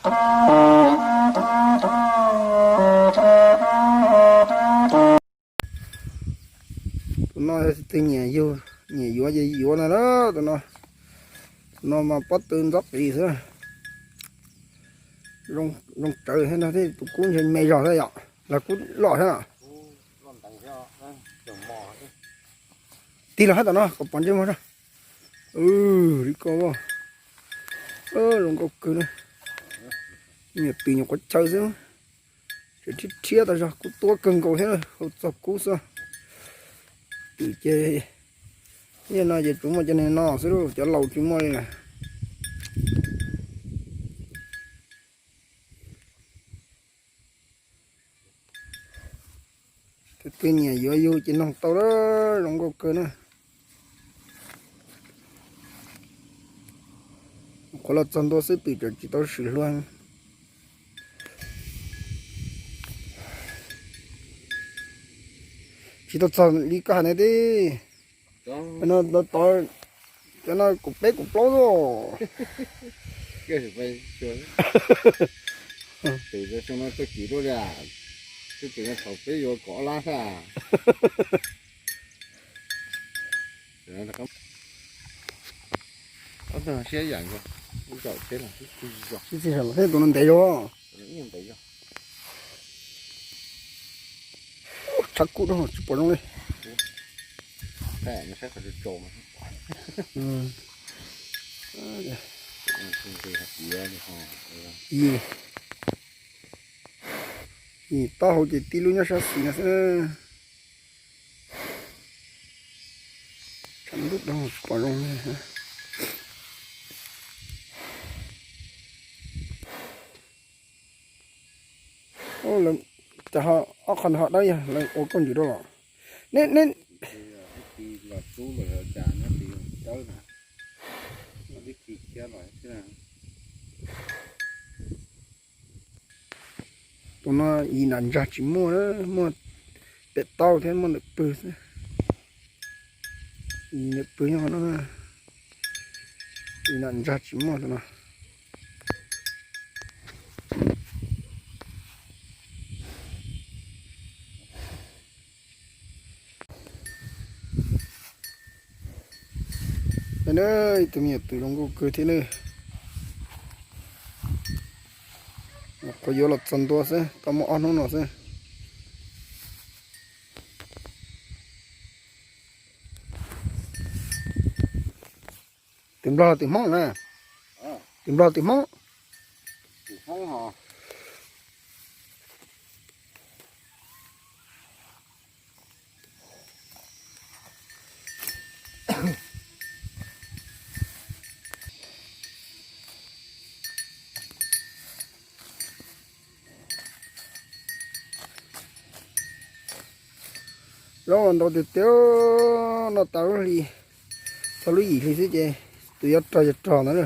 Tus no twg nyiam yug, nyiam yuav ces yuav na. Tus no, tus no mas pob tw ntxob qis xwb. Zoo tsawv thiab no, tus kub ntshe me zog thiab yom, los kub loj thiab. Tig los hab tom no kom pom ntsej muag rau. Li ko, zoo nkauj kawg na. Nyuam twm nyuam qhuav chaw xwb, tseem rhiab rhiab tas zog, kub tuab kawg nkaus thiab, hau txog kub xwb. Twm ces, no ces tsuas muaj cov niag no xwb, cov laus tsis muaj li lawm. Tus twg nyiam yuav yug ces noog tau lawm, zoo nkauj kawg na. Qhuav los txog ntua xwb, twm tseem tsis tau sim hlua. Tsis tau txog li koj hais na tij. No, cov no kaum peb kaum plaub xwb. Twb tsis no txoj kev dua li, twb tsis no thaum peb yuav kaum ob lab xwb. Ob tug siab yam nkaus, ib zaum tsheb los, ib zaum tus no ntev zog. Tshav kub rau tsis pom zoo li. Yim, yim taub hau ces tib lub nyob sab xis no xwb. Tshav ntuj rau tsis pom zoo li. Cas ob qho ntawd ho dawb yog lawv ua kauj ntsis rau los? Neb, neb, tus no yim nam ntsag tsis muaj, muaj pem taub thiab muaj ntawm pwg xwb. Yim ntawm pwg nyob qhov no, yim nam ntsag tsis muaj tus no. Ib tug me nyuam twm zoo nkauj kawg thiab na. Qhov yuav los txog ntua xwb, tau muaj ob hnub no xwb. Twm Nplog los twm Hmoob na? Twm Nplog los twm Hmoob? Zaub ntau tiag tiag, noj tas lub hli, txog lub yim hli xwb ces tus yuav rog yuav rog ntawd.